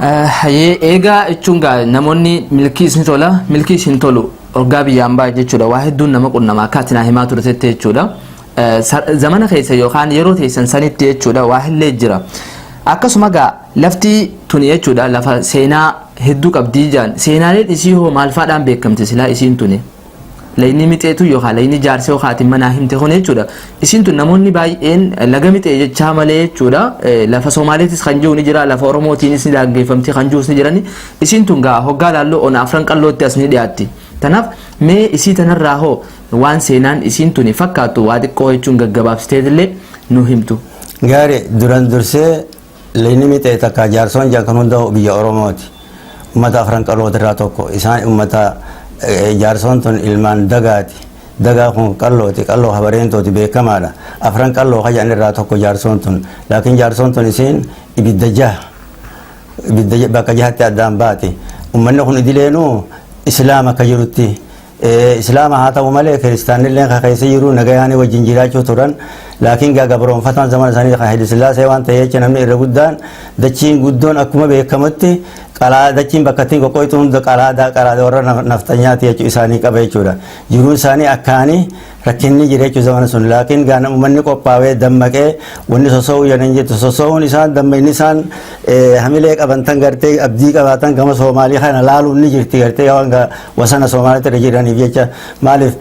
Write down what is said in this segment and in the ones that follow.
Hayyee, eegaa jechuun gaa namoonni milkii isin tola, milkii isin tolu, hoggaa biyyaan ba'a jechuudha. Waa hedduun nama qunnama akka ati naa himaa turtetti jechuudha. Zamana keessa yookaan yeroo teessan sanitti jechuudha waa illee jira. Akkasuma gaa lafti tuni jechuudha lafa seenaa hedduu qabdii jaan. Seenaaleen isii hoo maal faadhaan beekamti silaa isiin tuni? Layni mixeetu yookaan layni jaarsee yookaan manaa himte kun jechuudha. Isiin tun namoonni baay'een laga mixee jechaa malee jechuudha. Lafa Somaaleetis kan jiru ni jira, lafa Oromootiinis ni daangeffamti kan jirus ni jirani. Isiin tun gaa hoggaa laalloo ona Afran Qallootti as ni dhiyaatti. Tanaaf mee isii tanarraa hoo waan seenaan isiin tuni fakkaattu waa xiqqoo jechuun gaggabaabsiteetillee nu himtu. Gaarii, duran dursee layni mixee takka jaarsoon jedhan kan hunda biyya Oromooti. Uummata Afran Qallooti irraa tokko. Isaan uummata jaarsoon tun ilmaan dagaati. Dagaa kun qallooti, qalloo habareentooti beekamaadha. Afran Qalloo kajan irraa tokko jaarsoon tun. Laakiin jaarsoon tun isiin ibidda jaha. Ibidda bakka jahatti addaan baati. Uummanni kun idileenuu Islaama akka jirutti. Islaama haa ta'u malee kiristaanillee kan keessa jiru nagayaanii wajjin jiraachuu turan. Laakiin gaa gabroonfataan zamana isaanii kan Haile Sillaasee waan ta'e jecha namni irra guddaan dachiin guddoon akkuma beekamutti qalaa dachiin bakka ittiin qoqqooytu hunda qalaadaa qalaada warra naftanyaati jechuu isaanii qaba jechuudha. Jiruun isaanii akkaanii rakkinni jira jechuu zamana sun. Laakiin gaa uummanni qophaa'ee dammaqee wanni sosoo'uu jedhan jettu sosoo'uun isaan dammaqni isaan hamilee qaban tan gartee abdii qabaatan gama Soomaalii kana laaluun ni jirti gartee waan wasana Soomaaliitti irra jiraniif jecha. Maaliif,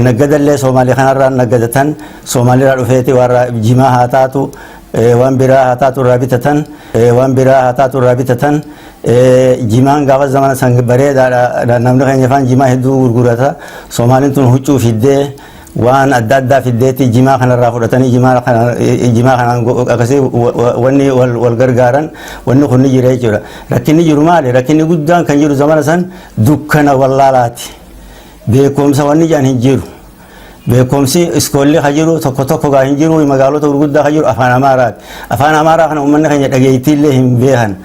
naggadallee Soomaalii kanarraa naggadatan, Soomaalirraa dhufeeti warra jimaa haa taatu, waan biraa haa taatu irraa bitatan, waan biraa haa taatu irraa bitatan. Jimaan gaafa zamana san bareedaadha, namni keenya afaan jimaa hedduu gurgurata. Soomaaliin tun huccuu fiddee, waan adda addaa fiddeetti jimaa kanarraa fudhatanii jimaa kana jimaa kanaan akkasii wanni wal gargaaran wanni kun ni jira jechuudha. Rakkinni jiru maali? Rakkinni guddaan kan jiru zamana san dukkana wallaalaati. Beekumsa wanni jedhan hin jiru. Beekumsi iskoolli ka jiru tokko tokko gaa hin jiru, magaalota gurguddaa ka jiru afaan Amaaraati. Afaan Amaaraa kana uummanni keenya dhageettiillee hin beekan.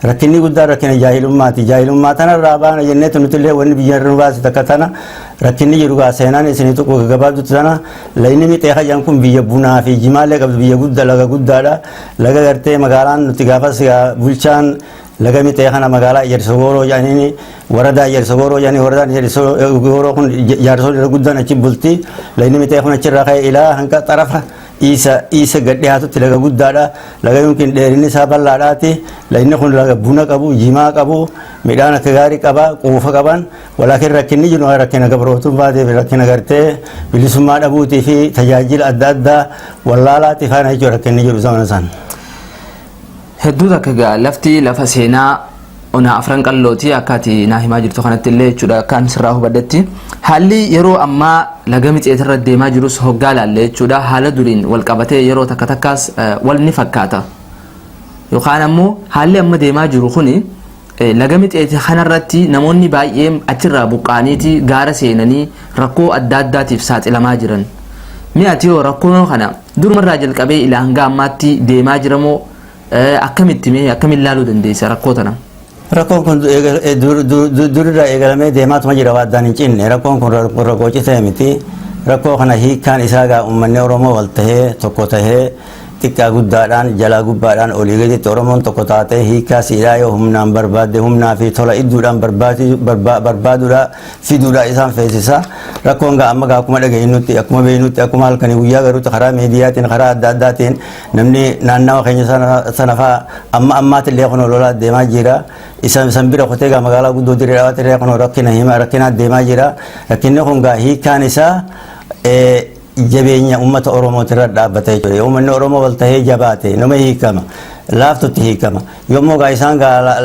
Rakkinni guddaan rakkina jaahilummaati. Jaahilummaa tanarraa baana jenneetu nutillee wanni biyya irra nu baase takka tana. Rakkinni jiru gaa seenaan isinii tuqu gaggabaabdutti tana. Layni mixee kajan kun biyya bunaa fi jimaallee qabdu, biyya guddaa, laga guddaadha. Laga gartee magaalaan nuti gaafas bulchaan laga mixee kana magaalaa Ijarsa Gooroo jedhaniini, waradaa Ijarsa Gooroo jedhanii. Waradaan Ijarsa Gooroo kun jaarsoon irra guddaan achi bulti. Layni mixee kun achirraa ka'ee ilaa hanga xarafa isa gad dhiyaatutti laga guddaadha. Laga yookiin dheerinni isaa bal'aadhaati. Layni kun laga buna qabu, jimaa qabu, midhaan akka gaarii qaba, quufa qaban. Walaakin rakkinni jiru rakkina gabrootummaatiif, rakkina gartee bilisummaa dhabuutii fi tajaajila adda addaa wallaalaati faana jechuudha rakkinni jiru zamana san. Hedduu takka gaa lafti lafa seenaa ona Afran Qallooti akka ati naa himaa jirtu kanatti illee jechuudha, akkaan sirraa hubadhetti. Haalli yeroo ammaa laga mixeetirra deemaa jirus hoggaa laalle jechuudha haala duriin wal qabatee yeroo takka takkaas wal ni fakkaata. Yookaan ammoo haalli amma deemaa jiru kuni laga mixeeti kanarratti namoonni baay'een achirraa buqqaaniiti gaara seenanii rakkoo adda addaatiif saaxilamaa jiran. Mi'ati yoo rakkoo kana durumarraa jalqabee ilaa hanga ammaatti deemaa jiramoo akkamitti, mee akkamiin laaluu dandeessa rakkoo tana? Rakkoon kun durirraa eegalamee deemaatuma jira, waan addaan hin cinne. Rakkoon kun rakkoo citee miti. Rakkoo kana hiikkaan isaa gaa uummanni Oromoo wal tahee, tokko tahee, xiqqaa guddaadhaan, jalaa gubbaadhaan, olii gaditti Oromoon tokko taatee hiikkaa siidhaa yoo humnaan barbaadde humnaa fi tola idduudhaan barbaaduudha fiduudha isaan feesisa. Rakkoon gaa amma gaa akkuma dhageenyutti, akkuma beeknutti, akkuma halkanii guyyaa garuutti karaa miidiyaatiin, karaa adda addaatiin namni naannawa keenya sana fa'aa amma ammaatillee kun lolaa deemaa jira. Isa san bira kutee gaa magaalaa guddoo Dirree Dhawaatti illee kun rakkina hima rakkinaa deemaa jira. Rakkinni kun gaa hiikkaan isaa jabeenya uummata Oromooti irra dhaabbata jechuudha. Yoo uummanni Oromoo wal tahee jabaate nama hiikama. Laaftutti hiikama. Yommuu gaa isaan gaa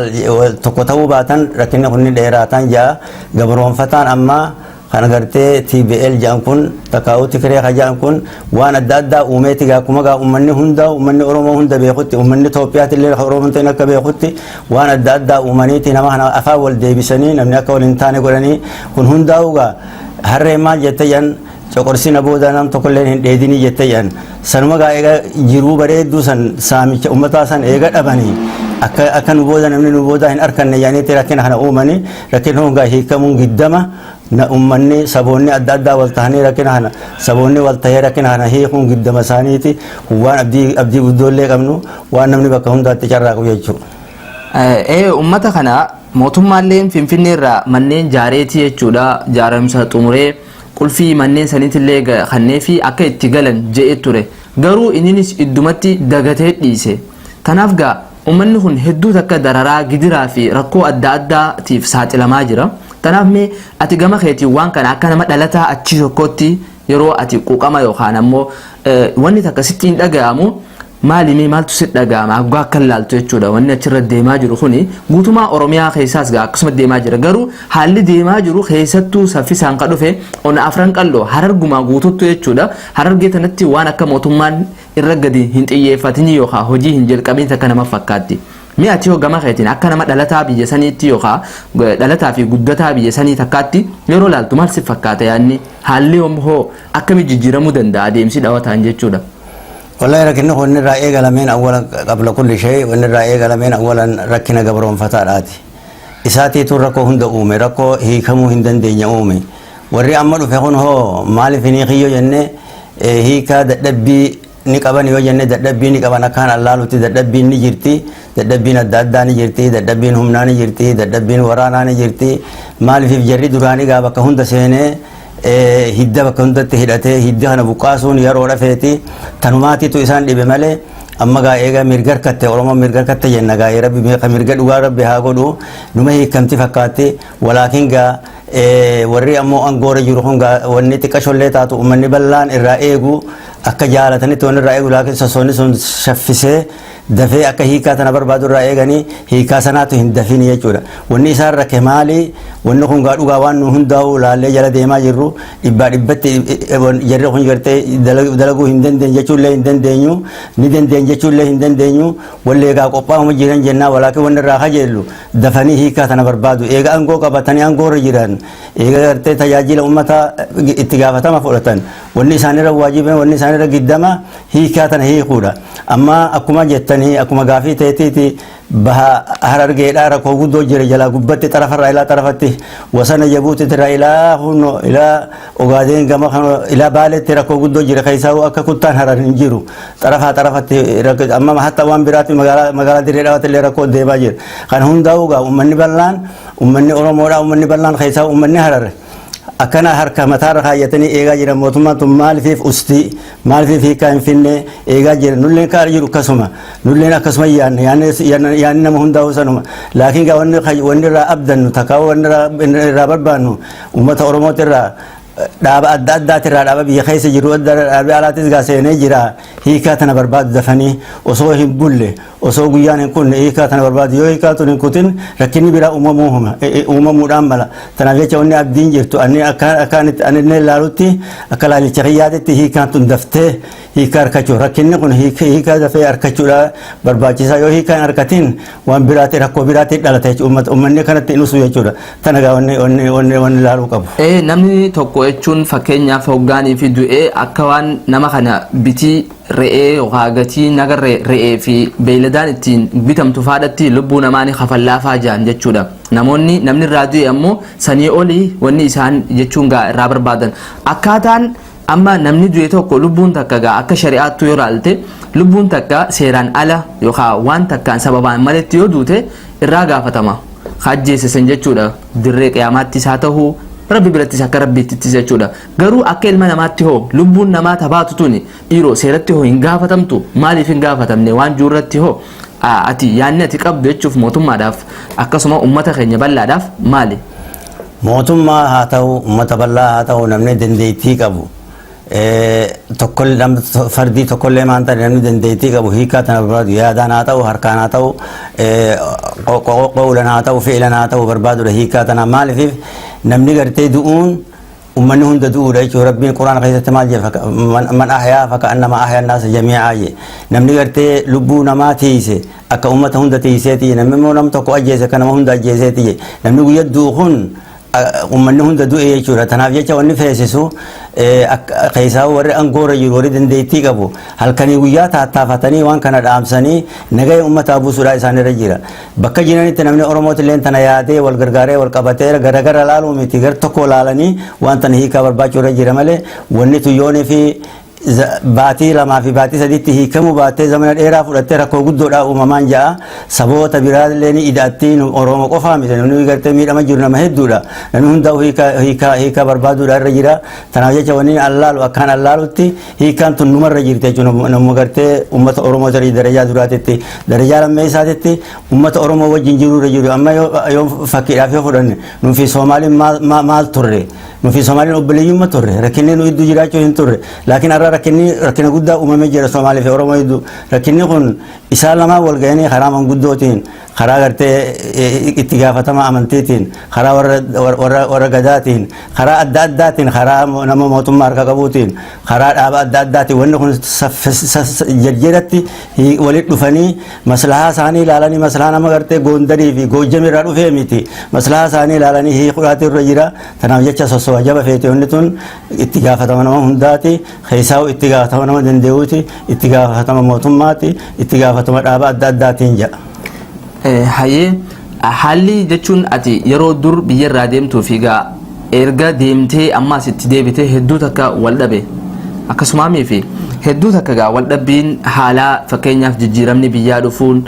tokko ta'uu baatan rakkinni kun ni dheeraataan ja'a. Gabroonfataan ammaa kan gartee TBL jedhan kun, takkaa'uu Tikiree ka jedhan kun, waan adda addaa uumeeti gaa akkuma gaa uummanni hunda, uummanni Oromoo hunda beekutti, uummanni Itoophiyaatti illee Oromoon ta'in akka beekutti waan adda addaa uumaniiti nama kana afaan wal deebisanii namni akka wal hin taane godhanii. Kun hundaa'uu gaa harreen maal jette jedhan, coqorsina booda nam tokkollee hin dheedinii jette jedhan. Sanuma gaa eega jiruu bareedduu san, saamicha uummataa san eega dhabanii, akka nu booda namni nu booda hin arkanne jedhaniitti rakkina kana uumanii. Rakkinni kun gaa hiikamuun giddama na uummanni saboonni adda addaa wal tahanii rakkina kana, saboonni wal tahee rakkina kana hiikuun giddama isaaniiti. Waan abdii guddoollee qabnu, waan namni bakka hundaatti carraaqu jechuudha. Ummata kana mootummaalleen Finfinnee irraa manneen jaareetii jechuudha, jaaramsa xumuree qulfii manneen saniitillee kannee fi akka itti galan je'e ture. Garuu inninis iddumatti dagatee dhiise. Kanaaf gaa ummanni kun hedduu takka dararaa, gidiraa fi rakkoo adda addaatiif saaxilamaa jira. Kanaaf mee ati gama keetiin waan kana akka nama dhalataa achii tokkotti yeroo ati quuqama yookaan ammoo wanni takka sitti hin dhaga'amu maali, mee maaltu sitti dhaga'ama haggaa akka ilaaltu jechuudha? Wanni achirra deemaa jiru kuni guutumaa Oromiyaa keessaas gaa akkasuma deemaa jira. Garuu haalli deemaa jiru keessattuu saffisaan ka dhufe ona Afran Qalloo, Harargumaa guututtu jechuudha. Harargee tanatti waan akka mootummaan irra gadi hin xiyyeeffatin yookaan hojii hin jalqabin takka nama fakkaatti. Mee ati yoo gama keetiin akka nama dhalataa biyya saniitti yookaan dhalataa fi guddataa biyya sanii takkaatti yeroo laaltu maal si fakkaata yaadni? Haalli hoo akkamitti jijjiiramuu danda'a adeemsi dhawataan jechuudha? Wallahi, rakkinni kun irraa eegalameen awwala qabla kulli shay, wanni irraa eegalameen awwalan rakkina gabroonfataadhaati. Isaatiitu rakkoo hunda uume, rakkoo hiikamuu hin dandeenye uume. Warri amma dhufe kun hoo maaliif hin hiikiyyoo jenne, hiikaa dadhabbii ni qaban yoo jenne, dadhabbii ni qaban. Akkaan allaalutti dadhabbiin ni jirti, dadhabbiin adda addaa ni jirti, dadhabbiin humnaa ni jirti, dadhabbiin waraanaa ni jirti. Maaliif jarri duraanii gaa bakka hunda seenee hidda bakka hundatti hidhatee hidda kana buqqaasuun yeroo dhafeeti tanumaatiitu isaan dhibe malee, amma gaa eega mirga harkatte, Oromoon mirga harkatte jenna gaa, Rabbi mirga dhugaa Rabbi haa godhu, numa hiikamti fakkaatti. Walaakin gaa warri ammoo angoora jiru kun gaa wanni xiqqashollee taatu uummanni bal'aan irraa eegu akka jaalatanitti wanni irraa eegu, laakiin sosoonni sun shaffisee dafee akka hiikaa tana barbaadu irraa eeganii hiikaa sanaatu hin dafini jechuudha. Wanni isaan rakke maali? Wanni kun gaa dhugaa waan nu hundaa'u laallee jala deemaa jirru, dhibbaa dhibbatti jarri kun gartee dalaguu hin dandeenye jechuullee hin dandeenyu, ni dandeenye jechuullee hin dandeenyu. Wallee egaa qophaa'uma jiran jennaa, walaakin wanni irraa kajeellu dafanii hiikaa tana barbaadu. Eega aangoo qabatanii aangoorra jiran, eega gartee tajaajila uummataa itti gaafatama fudhatan, wanni isaanirra waajiba, wanni isaanirra giddama hiikaa tana hiikuudha. Amma akkuma jettanii, akkuma gaafii ta'eetiiti, baha Harargeedhaa rakkoo guddoo jira. Jalaa gubbatti, xarafarraa ilaa xarafatti, wasana Jabuutitirraa ilaa hunno ilaa Ogaadeen, gama kana ilaa Baaleetti rakkoo guddoo jira. Keessaa akka kuttaan Harar hin jiru, xarafaa xarafatti. Amma hatta waan biraatti magaalaa Dirree Dhawaatti illee rakkoo deemaa jira. Kan hundaa'u gaa uummanni bal'aan, uummanni Oromoodhaa, uummanni bal'aan, keessaa uummanni Harar akkana harka mataarra kaayyatanii eegaa jiran. Mootummaan tun maaliif ustii, maaliif hiikaa hin finne eegaa jiran. Nulleen kaara jiru akkasuma, nulleen akkasuma yaanne, yaanni nama hundaa'u sanuma. Laakiin gaa wanni irraa abdannu takkaa wanni irraa barbaannu uummata Oromooti irraa, dhaaba adda addaati irraa, dhaaba biyya keessa jiru adda, dhaaba alaatis gaa seenee jira, hiikaa tana barbaadu dafanii osoo hin bulle, osoo guyyaan hin kunne hiikaa tana barbaadu. Yoo hiikaa tun hin kutin rakkinni biraa uumamuu huma uumamuudhaan mala. Tanaaf jecha wanni abdiin jirtu ani akka akka ani ilaalutti, akka laalicha kiyyaatitti, hiikaan tun daftee hiikaa harkachuu, rakkinni kun hiikaa dafee harkachuudha barbaachisaa. Yoo hiikaa hin harkatin waan biraatti, rakkoo biraatti dhalata jechuudha. Uummanni kanatti hin usu jechuudha. Tana gaa wanni ilaaluu qabu. Namni tokko jechuun fakkeenyaaf hoggaanii fi du'ee akka waan nama kana bitii re'ee yookaan gatii naga re'ee fi beeyladaan ittiin bitamtu faadhatti lubbuu namaa ni kafallaafaa jiran jechuudha. Namoonni namni irraa du'e ammoo sanii olii wanni isaan jechuun gaa irraa barbaadan. Akkaataan amma namni du'e tokko, lubbuun takka gaa akka shari'aattu yoo ilaalte, lubbuun takka seeraan ala yookaan waan takkaan sababaan maletti yoo duute irraa gaafatama. Ajjeesisan jechuudha, dirree qiyaamaattis haa ta'u, Rabbi birattis akka Rabbiittis jechuudha. Garuu akka ilma namaatti hoo lubbuun namaa tabaatu tuni dhiiroo seeratti hoo hin gaafatamtu? Maaliif hin gaafatamne waan juurratti hoo ati yaanni ati qabdu jechuuf mootummaadhaaf akkasuma uummata keenya bal'aadhaaf maali? Mootummaa haa ta'u, uummata bal'aa haa ta'u, namni dandeettii qabu tokkollee, fardii tokkollee maan ta'e, namni dandeettii qabu hiikaa tana barbaadu, yaadaan haa ta'u, harkaan haa ta'u, qawlan haa ta'u, fi'ilan haa ta'u, barbaadudha hiikaa tana. Maaliif namni gartee du'uun ummanni hunda du'uudha jechuudha. Rabbiin Quraana keessatti maal jedha? "Man ahyaa faka'annama ahyaa naasa jamii'aa" jedhe. Namni gartee lubbuu namaa tiise akka ummata hunda tiiseeti. Namni immoo nama tokko ajjeese akka nama hunda ajjeeseeti jedhe. Namni guyyaa du'u kun ummanni hunda du'e jechuudha. Tanaaf jecha wanni feesisu, keessaa warri angoorra jiru, warri dandeettii qabu, halkanii guyyaa taattaafatanii waan kana dhaamsanii nagaya uummataa buusuudhaa isaanirra jira. Bakka jiranitti namni Oromootillee tana yaadee wal gargaaree wal qabatee garagara laaluu miti, gar tokko laalanii waan tana hiikaa barbaachuu irra jira malee wanni tuyyoonii fi Baatii 2 fi baatii 3tti hiikamuu baattee zamana dheeraa fudhattee rakkoo guddoodhaa uumamaan ja'a. Saboota biraallee ni ida'atti, Oromoo qofaa miti. Namni gartee miidhama jiru nama hedduudha. Namni hundaa'u hiika barbaaduudha irra jira. Tanaaf jecha wanni allaalu akkaan allaalutti hiikaan tun numarra jirti jechuudha. Namuma gartee uummata Oromoo tarii darajaa duraatitti, darajaa lammeessaatitti uummata Oromoo wajjin jiruu irra jiru. Amma yoo fakkiidhaaf yoo fudhanne, nufi Soomaaliin maal turre? Nufi Soomaaliin obboleeyyummaa turre. Rakkinni nu hedduu jiraachuu hin turre. Laakiin har'a rakkinni rakkina guddaa uumamee jira Soomaalii fi Oromoo hedduu. Rakkinni kun isaan lamaan wal ga'anii karaa manguddootiin, karaa gartee itti gaafatama amantiitiin, karaa warra gadaatiin, karaa adda addaatiin, karaa nama mootummaa harka qabuutiin, karaa dhaaba adda addaatiin wanni kun jajjiratti walitti dhufanii maslahaa isaanii ilaalanii, maslahaa nama gartee Goondarii fi Goojjam irraa dhufee miti, maslahaa isaanii ilaalanii hiikuudhaatu irra jira. Tanaaf jecha sossoba jaba feete. Wanni tun itti gaafatama nama hundaati. Keessaa'u itti gaafatama nama danda'uuti, itti gaafatama mootummaati, itti gaafatama dhaaba adda addaatiin jedha. Hayyee, haalli jechuun ati yeroo dur biyyarraa deemtuu fi gaa erga deemtee ammaas itti deebitee hedduu takka wal dhabe akkasumaamii fi hedduu takka gaa wal dhabbiin haalaa, fakkeenyaaf jijjiiramni biyyaa dhufuun,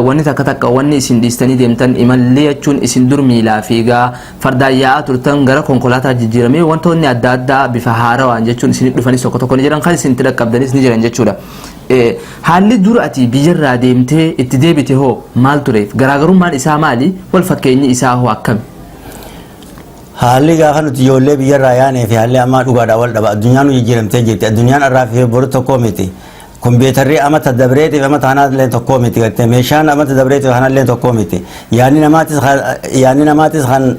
wanni takka takka wanni isin dhiistanii deemtan imallee jechuun isin dur miilaa fi gaa fardaan yaa'aa turtan gara konkolaataa jijjiiramee wantoonni adda addaa bifa haarawaan jechuun isin dhufanis tokko tokko ni jiran, kan isin itti dhaqqabdanis ni jiran jechuudha. Haalli dura ati biyyarraa deemtee itti deebite hoo maal ture? Garaagarummaan isaa maali? Wal fakkeenyi isaa hoo akkami? Haalli gaafa nuti ijoollee biyyarraa yaanee fi haalli ammaa dhugaadhaa wal dhaba. Addunyaan nu jijjiiramtee jirti. Addunyaan har'aa fi boru tokko miti. Kompiitarri amata dabreetiif amata kanaallee tokko miti gartee, meeshaan amata dabreetiif kanallee tokko miti. Yaadni namaatis kan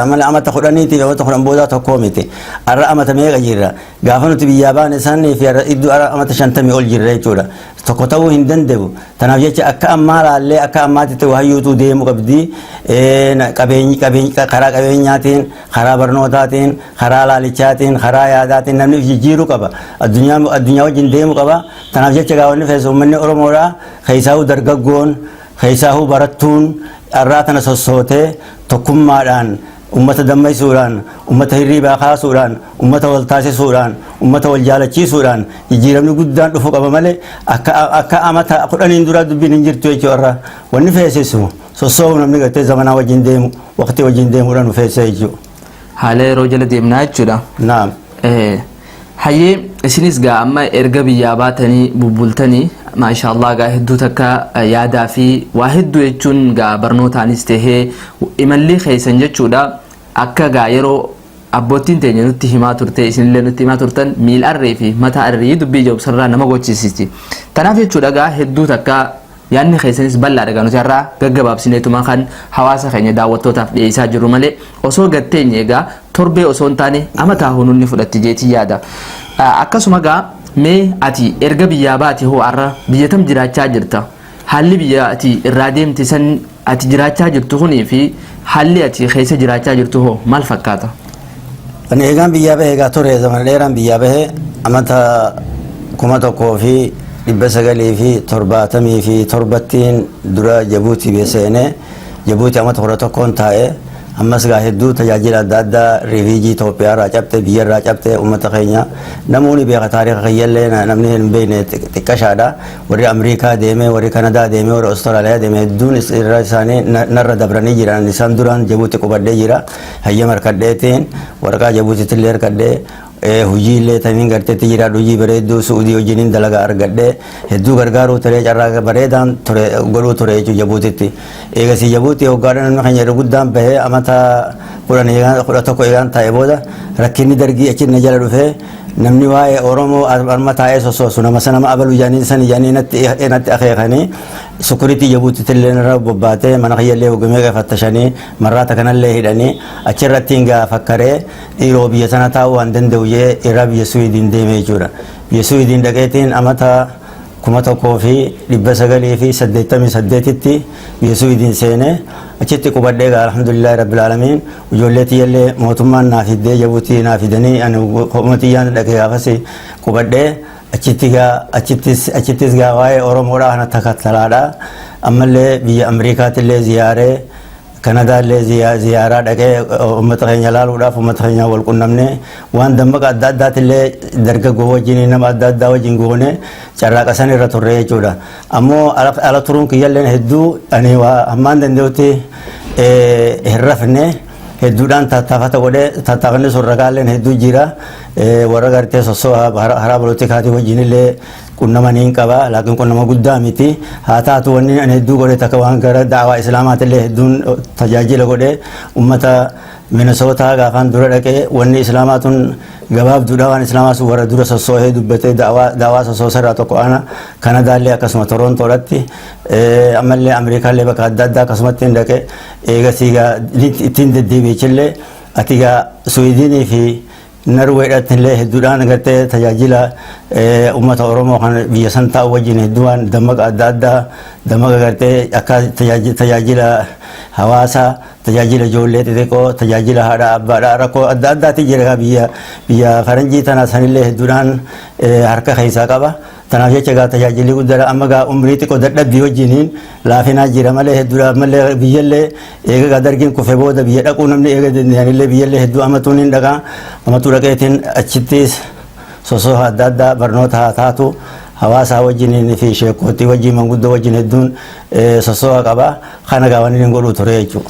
amala amata 10tiif amata 10 boodaa tokko miti. Har'a amata meeqa jirra? Gaafa nuti biyyaa baane sanii fi har'a iddoo har'a amata 50 ol jirra jechuudha. Tokko ta'uu hin danda'u. Tanaaf jecha akka ammaa laallee akka ammaatitti waayyuutu deemuu qabdi. Qabeenyi karaa qabeenyaatiin, karaa barnootaatiin, karaa laalichaatiin, karaa yaadaatiin namni of jijjiiruu qaba. Addunyaa wajjin deemuu qaba. Tanaaf jecha gaawwanni feesu uummanni Oromoodhaa, keessaahuu dargaggoon, keessaahuu barattuun har'aa tana sossootee tokkummaadhaan ummata dammaysuudhaan, ummata hirriibaa kaasuudhaan, ummata wal taasisuudhaan, ummata wal jaalachiisuudhaan jijjiiramni guddaan dhufuu qaba malee akka amata 10n duraa dubbiin hin jirtu jechuudha. Wanni feesisu sossoo'u namni gartee zamanaa wajjin deemu, waqtii wajjin deemuudhaan nu feesisa jechuudha. Haala yeroo jala deemnaa jechuudha. Naam. Hayyee, isinis gaa amma erga biyyaa baatanii bubbultanii, maashaallah, gaa hedduu takka yaadaa fi waa hedduu jechuun gaa barnootaanis tahee imalli keessan jechuudha, akka gaa yeroo abboottiin teenya nutti himaa turte, isinillee nutti himaa turtan, miil arree fi mataa arrii dubbii jabsarraa nama gochisiisti. Tanaaf jechuudha gaa hedduu takka yaadni keessanis bal'aadha. Gaa nuti har'aa gaggabaabsineetuma kan hawaasa keenya daawwattootaaf dhiyeessaa jirru malee osoo gatteenye egaa torbee osoo hin taane amataa hununni fudhatti jeetii yaada. Akkasuma gaa mee ati erga biyyaa baate hoo har'a biyya tam jiraachaa jirta? Haalli biyya ati irraa deemte san ati jiraachaa jirtu kunii fi haalli ati keessa jiraachaa jirtu hoo maal fakkaata? Ani eegaan biyyaa bahee egaa ture, zamana dheeraan biyyaa bahee, amata 1977ttiin dura Jabuutii seenee, Jabuutii amata 11n taa'ee, ammas gaa hedduu tajaajila adda addaa refugee Itoophiyaa irraa cabte, biyya irraa cabte, uummata keenya namoonni beeka. Taariika kiyyallee namni hin beekne xiqqashaadha. Warri Ameerikaa deemee, warri Kanadaa deemee, warri Austraaliyaa deemee hedduun irra isaanii narra dabranii jiran. Isaan duraan Jabuuti qubadhee jira. Hayyama harkadheetiin, waraqaa Jabuutitti illee harkadhee, hojii illee taniin garteetti jira. Hojii bareedduu Suudii wajjiniin dalagaa argadhee hedduu gargaaruu ture, carraa bareedaan ture godhuu ture jechuudha Jabuutitti. Eegasii Jabuutii hoggaadha namni keenya irra guddaan bahee amata 10 eegaan, 11 eegaan taa'e booda rakkinni Dargii achi na jala dhufee, namni waa'ee Oromoo arma taa'ee sossoosu nama sana nama abalu jedhanii san jedhanii natti akeekanii, security Jabuutitti illee narra bobbaatee, mana kiyyallee hoggumee fattashanii, marraata kanallee hidhanii, achirratti hin fakkaree dhiiroo biyya sana taa'uu waan danda'u jee irraa biyya Suwiidin deeme jechuudha. Biyya Suwiidin dhaqeetiin amata 1988tti biyya Suwiidin seenee achitti qubadhee, gaa alhamdulillahi rabbil aalamiin, ijoollee tiyyallee mootummaan naa fiddee, Jabuutii naa fidanii, ani kopuma tiyyaan dhaqee gaafas qubadhee achitti. Gaa achittis gaa waa'ee Oromoodhaa kana takattalaadha. Ammallee biyya Ameerikaattillee ziyaaree Kanadaallee ziyaaraa dhaqee uummata keenya laaluudhaaf uummata keenya wal qunnamne, waan dammaqa adda addaatillee dargaggoo wajjin, nama adda addaa wajjin goone, carraaqa san irra turre jechuudha. Ammoo ala turuun kiyyalleen hedduu ani waa hammaan danda'utti hin rafne, hedduudhaan tattaafata godhee, tattaafanni sun ragaalleen hedduu jira. Warra gartee sossoo haraa politikaatii wajjinillee qunnamanii hin qaba, laakiin qunnama guddaa miti. Haa taatu, wanni ani hedduu godhe takka waan gara da'awaa islaamaatillee hedduun tajaajila godhe. Ummata Minnesota gaafaan dura dhaqee, wanni islaamaa tun gabaabduudha, waan islaamaa sun warra dura sossoohee dubbatee da'awaa sossoosarraa tokko ana. Kanadaallee akkasuma, Torontoodhatti, ammallee Ameerikaallee bakka adda addaa akkasumatti hin dhaqe. Eegasii ittiin deddeebi'echillee ati gaa Suwiidinii fi Narweedhaatti illee hedduudhaan gartee tajaajila uummata Oromoo kan biyya san taa'u wajjin hedduu waan dammaqa adda addaa, dammaqa gartee akka tajaajila hawaasaa, tajaajila ijoollee xixiqqoo, tajaajila haadha abbaadhaa, rakkoo adda addaati jira biyya faranjii tana, sanillee hedduudhaan harka keessaa qaba. Tanaaf jecha gaa tajaajilli guddaadha. Amma gaa umrii xiqqoo dadhabbii wajjiniin laafinaa jira malee, hedduudha. Ammallee biyyallee eega gaa dargiin kufe booda biyya dhaquu namni eega danda'anillee, biyyallee hedduu amatuun hin dhaqaa, amatuu dhaqeetiin achittis sosoo adda addaa, barnoota haa taatu, hawaasaa wajjiniin fi sheekootii wajjin, manguddoo wajjin hedduun sosoo qaba. Kana gaa wanni hin godhuu ture jechuudha.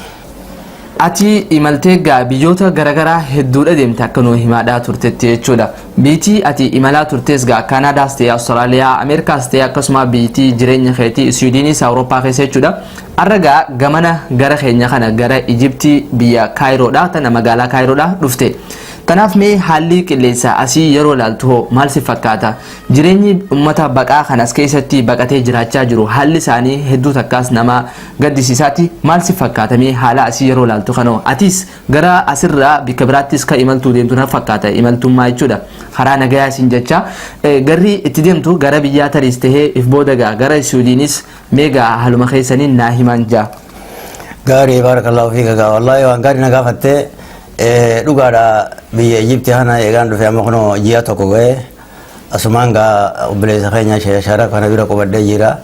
Ati imaltee gaa biyyoota garaagaraa hedduudha deemte akka nuu himaadhaa turtetti jechuudha. Biitii ati imalaa turtes gaa Kaanaadaas ta'e, Awustiraaliyaa, Ameerikaas ta'e, akkasuma biitii jireenya keetii Swiidiniis, Awurooppaa keessa jechuudha. Har'a gaa gamana gara keenya kana, gara Ijiptii, biyya Kaayiroodha, tana magaalaa Kaayiroodha dhufte. Kanaaf mee haalli qilleensa asii yeroo ilaaltu hoo maal si fakkaata? Jireenyi uummata baqaa kan as keessatti baqatee jiraachaa jiru, haalli isaanii hedduu takkaas nama gaddisiisaati. Maal si fakkaata mee haala asii yeroo ilaaltu kanoo? Atis gara asirraa bikka biraattis kan imaltuu deemtu na fakkaata, imaltummaa jechuudha. Karaa nagayaa isin jecha garri itti deemtu gara biyyaa tariis tahee if booda gaa gara Suudiinis, mee gaa haaluma keessaniin naa himaan jaa. Gaarii, barakallahu fiika. Gaa wallaahi waan gaarii na gaafattee. Dhugaadha, biyya Ijipti kana eegaan dhufe amma kunoo ji'a 1 ga'e. Asumaan gaa obboleessa keenya Shara kana bira qubadhee jira.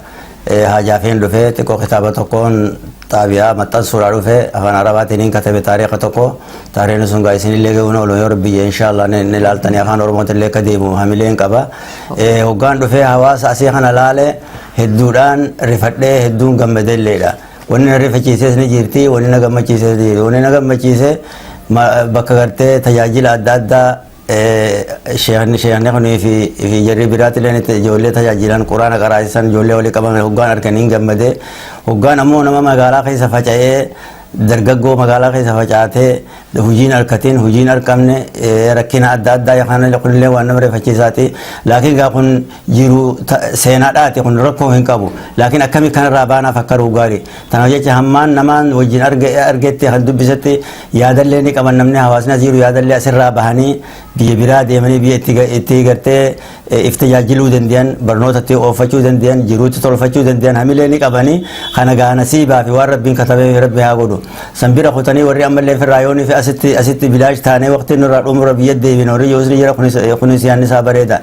Haajaafeen dhufe, xiqqoo kitaaba tokkoon xaabiyaa maxxansuudhaa dhufe, afaan Arabaatiin hin katabe taariika tokko. Taariikni sun gaa isinillee ga'uun oolu yoo Rabbi inshaallah ni ilaaltanii, afaan Oromootillee akka deemu hamileen qaba. Hoggaan dhufee hawaasa asii kana laale, hedduudhaan rifadhee, hedduun gammadelleedha. Wanni na rifachiises ni jirti, wanni na gammachiises ni jirti. Wanni na gammachiise bakka gartee tajaajila adda addaa sheekni kunii fi jarri biraatillee ijoollee tajaajilan, quraana qaraasisan, ijoollee walii qabame hoggaan arganii gammadee. Hoggaan ammoo nama magaalaa keessa faca'ee, dargaggoo magaalaa keessa facaatee hojiin harkatiin, hojiin argamne, rakkina adda addaa yookaan kunillee waan nama rifachiisaati. Laakiin gaa kun jiru seenaadhaati, kun rakkoo hin qabu. Laakiin akkamii kanarraa baanaaf akka gaarii. Tanaaf jecha hammaan namaan wajjin argetti, kan dubbisetti, yaadallee ni qaban namni hawaasni as jiru, yaadallee asirraa bahanii biyya biraa deemanii biyya itti gartee if tajaajiluu danda'an, barnootatti oofachuu danda'an, jiruutti tolfachuu danda'an hamilee ni qabanii. Kana gaa nasiibaa fi waan Rabbiin katabee Rabbi haa godhu. San bira kutanii warri ammallee firraa yoonii fi asitti bilaash taanee waqtiin nurraa dhumurra biyya deebine warri yoos ni jira, kunis yaadni isaa bareeda.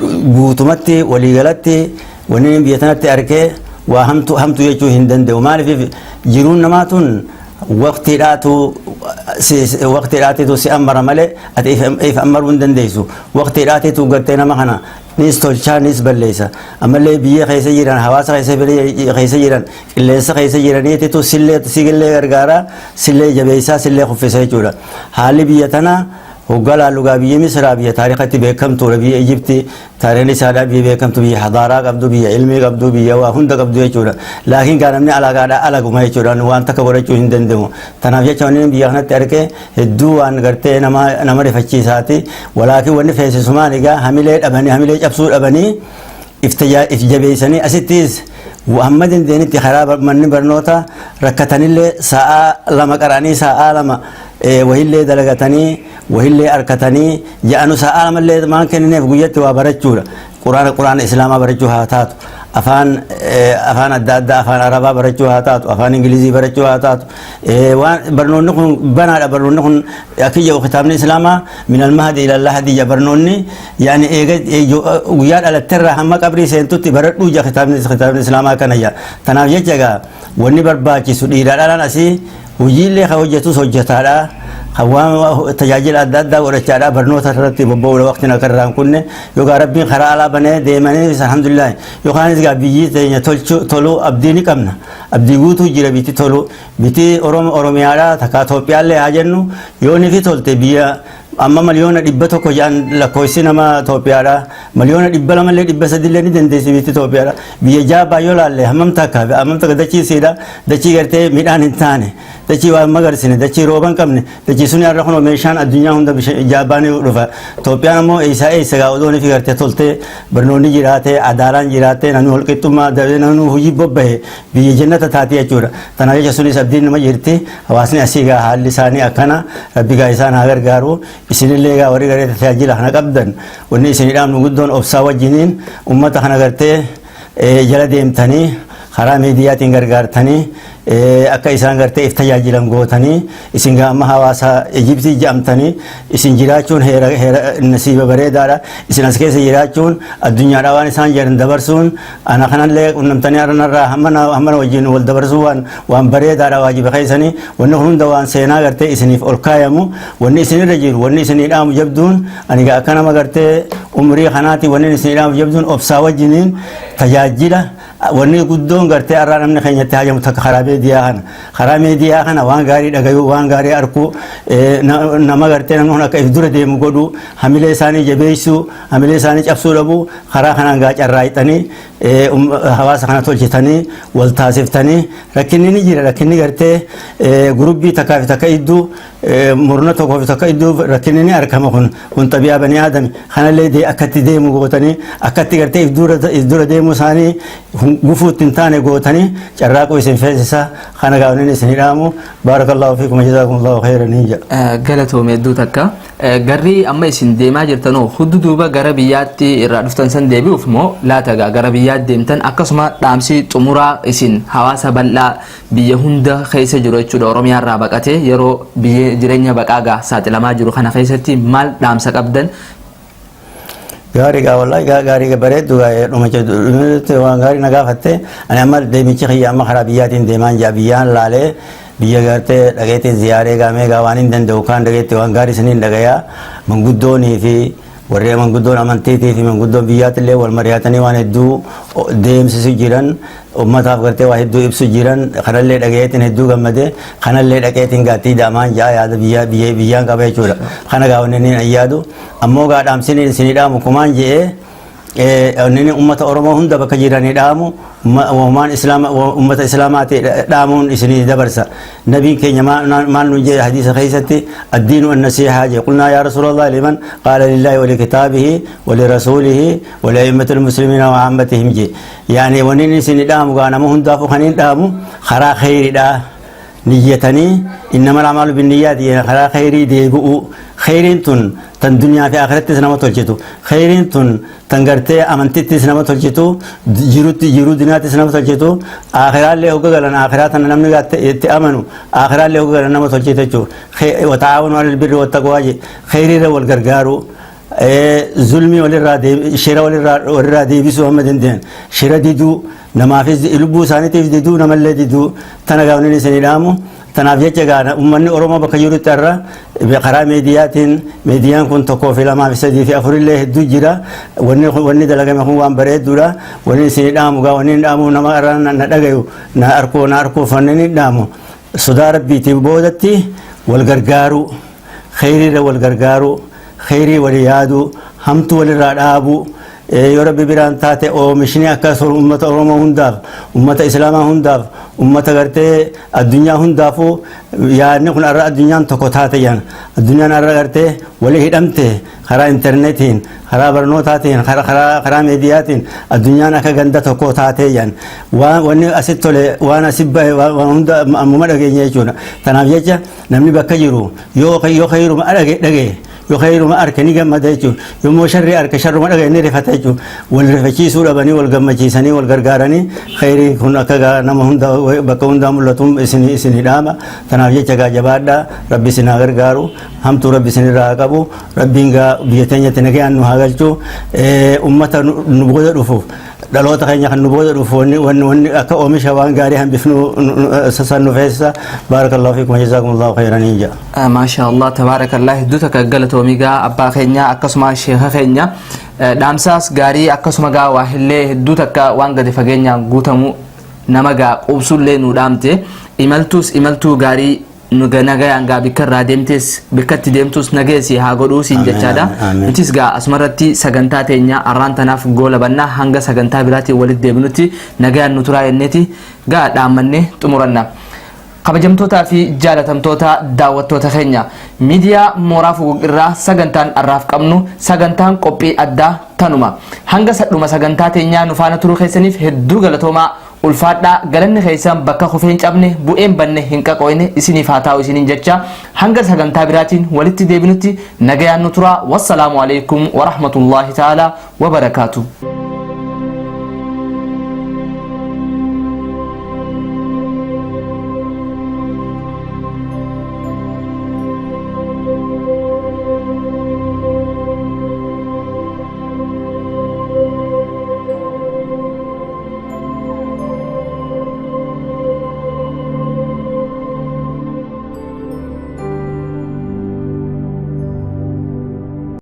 Guutumatti waliigalatti wanni biyya tanatti arkee waa hamtu hamtu jechuu hin danda'u. Maaliif? Jiruun namaa tun waqtiidhaatitu si ammara malee ati if ammaruu hin dandeessu. Waqtiidhaatitu gartee nama kana nis tolchaa nis balleessa. Ammallee biyya keessa jiran, hawaasa keessa jiran, qilleensa keessa jiraniititu sillee sigillee gargaara, sillee jabeessaa, sillee kuffisa jechuudha. Haalli biyya tanaa hoggaa laallugaa, biyya Misraa biyya taarikhatti beekamtuudha. Biyya Ijipti taarikhni isaadhaa biyya beekamtu, biyya hadaaraa qabdu, biyya ilmii qabdu, biyya waa hunda qabdu jechuudha. Laakiin gaa namni alagaadhaa alaguma jechuudha, waan takka godhachuu hin danda'u. Tanaaf jecha wanni biyya kanatti arge hedduu waan gartee nama rifachiisaati. Walaakin wanni feesisumaan egaa hamilee dhabanii, hamilee cabsuu dhabanii, if jabeessanii asittis hamma dandeenyatti karaa manni barnoota rakkatanillee sa'aa 2 qara'anii, sa'aa 2 wahillee dalagatanii, wahillee harkatanii ja'anu, sa'aa lamallee maan kennineef guyyatti waa barachuudha. Quraana islaamaa barachuu haa taatu, afaan adda addaa, afaan Arabaa barachuu haa taatu, afaan Ingilizii barachuu haa taatu, waan barnoonni kun banaadha. Barnoonni kun akka jedhu kitaabni islaamaa من المهد إلى اللحد ja. Barnoonni yaani eega guyyaa dhalatterraa hamma qabrii seentutti baradhuu ja kitaabni islaamaa kana ja. Tanaaf jecha egaa Wanni barbaachisu dhiiraa dhalaan asii hojiillee kan hojjetus hojjetaadha. Kan waan tajaajila adda addaa godhachaadha. Barnoota irratti bobba'uudha waqtiin akka irraa hin kunne. Yookaan Rabbiin karaa alaa banee deemanii, alhamdulillah. Yookaanis gaa biyyi teenya toluu abdii ni qabna. Abdii guutuu jira biyyi tolu. Biyyi Oromiyaadha, takka Itoophiyaallee haa jennu, yoo ni fi tolte, biyya amma 100,000,000 jedhan lakkoofsi nama Itoophiyaadha. 200,000,000llee 300llee ni dandeessi biyyi Itoophiyaadha. Biyya jaabaa yoo laalle, hammam takka dachii siidha. Dachii gartee midhaan hin taane, dachii waan magarsine, dachii rooba hin qabne, dachii suni har'a kunoo meeshaan addunyaa hunda jaabaan dhufa. Itoophiyaan ammoo eessaa eessa gaa odoo fi gartee toltee, barnoonni jiraate, adaalaan jiraate, namni holqixxummaa namni hojii bobbahe, biyya jannata taati jechuudha. Tanaaf jecha sunis abdiin nama jirti. Hawaasni asii gaa haalli isaanii akkana. Rabbi gaa isaan haa gargaaru. Isinillee gaa warri garee tajaajila kana qabdan, wanni isinii dhaamnu guddoon obsaa wajjiniin ummata kana gartee jala deemtanii, karaa miidiyaatiin gargaartanii, akka isaan gartee if tajaajilan gootanii. Isin gaa amma hawaasa Ijiptii jedhamtanii isin jiraachuun heera heera nasiiba bareedaadha. Isin as keessa jiraachuun, addunyaadhaa waan isaan jedhan dabarsuun, ana kanallee qunnamtanii har'anarraa hammana wajjin wal dabarsuu waan bareedaadha. Waajiba keessanii. Wanni kun hunda waan seenaa gartee isiniif ol kaayamu. Wanni isinirra jiru, wanni isinii dhaamu jabduun, ani gaa akka nama gartee umrii kanaati, wanni isinii dhaamu jabduun obsaa wajjiniin tajaajila. Wanni guddoon gartee har'aa namni keenyatti hajamu takka karaa meediyaa kana waan gaarii dhagayuu, waan gaarii arkuu, nama gartee namni kun akka if dura deemu godhuu, hamilee isaanii jabeessuu, hamilee isaanii cabsuu dhabuu. Karaa kanaan gaa carraaqxanii, hawaasa kana tolchitanii, wal taasiftanii. Rakkinni ni jira. Rakkinni gartee gurubbii takkaa fi takka idduu, murna tokkoo fi takka idduu rakkinni ni argama. Kun xabi'aa banii aadami. Kanallee akkatti deemu gootanii, akkatti gartee if dura deemuu isaanii gufuutti hin taane gootanii carraaquu isin feesisa. Kana gaafnin isin hidhaamu. Baarakallaahu fiikum, jazaakumullahu khayran hin jedha. Galatoome hedduu takka. Garri amma isin deemaa jirtanoo huddu duuba gara biyyaatti irraa dhuftan san deebi'uuf moo laata gaa gara biyyaatti deemtan? Akkasuma dhaamsi xumuraa isin hawaasa bal'aa biyya hunda keessa jiru jechuudha, Oromiyaa irraa baqatee yeroo biyya jireenya baqaa gaa saaxilamaa jiru kana keessatti maal dhaamsa qabdan? Gaarii gaa, wallahi gaarii, bareeddu gaa. Dhuma waan gaarii na gaafatte. Ani amma deemichi kiyya amma karaa biyyaatiin deemaan jira. Biyyaan laalee, biyya gartee dhageetiin ziyaaree gaamee gaa waan hin danda'u kaan dhageetti waan gaarii isiniin dhagayaa. Manguddoonii fi warri manguddoon amantiitii fi manguddoon biyyaatillee wal mari'atanii waan hedduu deemsisu jiran, ummataaf gartee waa hedduu ibsu jiran. Kanallee dhagayeetiin hedduu gammade. Kanallee dhaqeetiin gaattii daamaan jaa yaada biyya biyyaan qaba jechuudha. Kana gaa wanni inni yaadu ammoo gaa dhaamsiniin isinii dhaamu kumaan je'ee, inni ummata Oromoo hunda bakka jiranii dhaamu, uumaan islaama, ummata islaamaati dhaamuun isinii dabarsa. Nabiin keenya maal nuun jedhe hadiisa keessatti? "الدين النصيحة" jedhe. قلنا يا رسول الله لمن؟ قال لله ولكتابه ولرسوله ولأئمة المسلمين وعامتهم je. Yani wanni isinii dhaamu gaa nama hundaafuu kan hin dhaamu karaa kheyriidha niyyatanii. إنما الأعمال بالنيات. Karaa kheyrii deebi'u. Kheyriin tun tan duniyaa fi akhirattis nama tolchitu, kheyriin tun tan gartee amantittis nama tolchitu, jirutti jiruu duniyaattis nama tolchitu, akhiraallee hogga galan, akhiraa tana namni itti amanu akhiraallee hogga galan nama tolchitu jechuudha. وتعاونوا على البر والتقوى je. Kheyriirra wal gargaaru, zulmii walirraa, shira walirraa deebisuu, hamma danda'an shira diduu, namaafis lubbuu isaaniitiif diduu, namallee diduu. Tana gaafni isinii dhaamu. Tanaaf jecha gaana uummanni Oromoo bakka jirutti har'a karaa miidiyaatiin, miidiyaan kun tokkoo fi lamaa fi sadii fi afurillee hedduu jira. Wanni dalagame kun waan bareedduudha. Wanni isinii dhaamu gaa, wanni dhaamu nama irraa na dhagayu, na arkuu, na arkuuf, wanni ni dhaamu sodaa Rabbiitiin boodatti wal gargaaruu, kheyriirra wal gargaaruu, kheyrii walii yaaduu, hamtuu walirraa dhaabuu. Yoo Rabbi biraan taate, oomishni akka ummata Oromoo hundaaf, ummata Islaamaa hundaaf, ummata gartee addunyaa hundaafuu yaadni kun har'a addunyaan tokko taate jedhan. Addunyaan har'a gartee walii hidhamte karaa intarneetiin, karaa barnootaatiin, karaa miidiyaatiin addunyaan akka ganda tokko taatee jedhan. Waan wanni asitti tole, waan asi bahe, waan hunda ammuma dhageenya jechuudha. Tanaaf jecha namni bakka jiru yoo khayruma dhage dhage. Yoo khayruma arke ni gammada jechuudha. Yommuu sharrii arke sharruma dhagaye ni rifata jechuudha. Wal rifachiisuu dhabanii wal gammachiisanii wal gargaaranii khayriin kun akka gaa nama hunda bakka hundaa mul'atu isin isin dhaama. Tanaaf jecha gaa jabaadhaa, Rabbi isin haa gargaaru, hamtuu Rabbi isin irraa haa qabu, Rabbiin gaa biyya teenyatti nagayaan nu haa galchu, ummata nu booda dhufuuf, dhaloota keenya kan nu booda dhufu wanni wanni wanni akka oomisha waan gaarii hambifnu san nu feesisa. Baarakallahu fiikum, jazaakumullahu khayran jedha. Maasha Allah, tabaarakallah, hedduu takka galatoomii gaa abbaa keenya, akkasuma sheeka keenya, dhaamsaas gaarii, akkasuma gaa waa illee hedduu takka waan gadi fageenyaan guutamu nama gaa quubsullee nu dhaamte. Imaltuus imaltuu gaarii nu nagayaan gaa bikka irraa deemtes bikkatti deemtus nageessi haa godhuu siin jechaadha. Nutis gaa asumarratti sagantaa teenya arraan tanaaf goolabannaa, hanga sagantaa biraatiin walitti deebinutti nagayaan nu turaa jenneeti gaa dhaammannee xumuranna. Kabajamtootaa fi jaalatamtoota daawwattoota keenya miidiyaa Mooraa Fugug irraa, sagantaan arraaf qabnu, sagantaan qophii addaa tanuma. Hanga sadhuma sagantaa teenyaa nu faana turuu keessaniif hedduu galatoomaa, ulfaadhaa. Galanni keessan bakka kufee hin cabne, bu'een banne hin qaqooyne isiniif haa taa'u isiniin jecha, hanga sagantaa biraatiin walitti deebinutti nagayaan nu turaa. Wassalaamu alaikum warahmatullaahi ta'ala wabarakaatu.